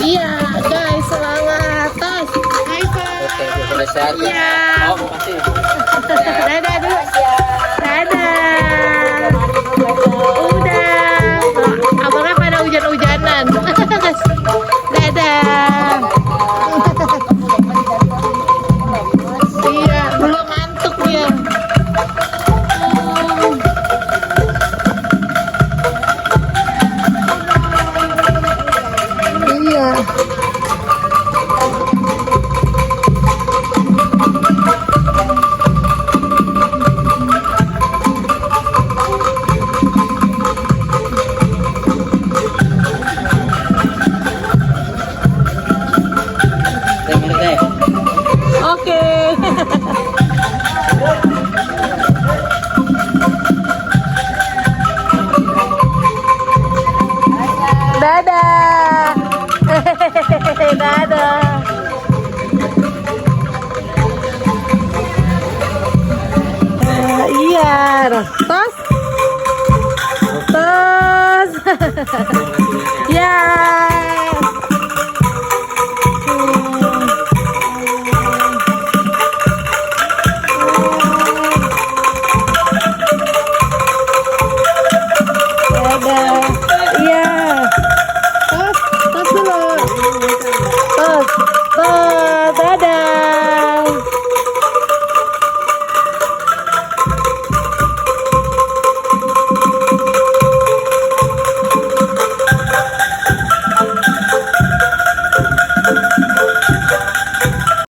Iya, guys, semangat. Tos, high five. Oke, sudah sehat. Iya. Oh, makasih. Dadah dulu. Dadah. Udah. Abangnya pada hujan-hujanan. Dadah. Iya, belum ngantuk dia. Iya. Terima kasih. Oke. Dadah. Dadah. Iya, tos. Tos.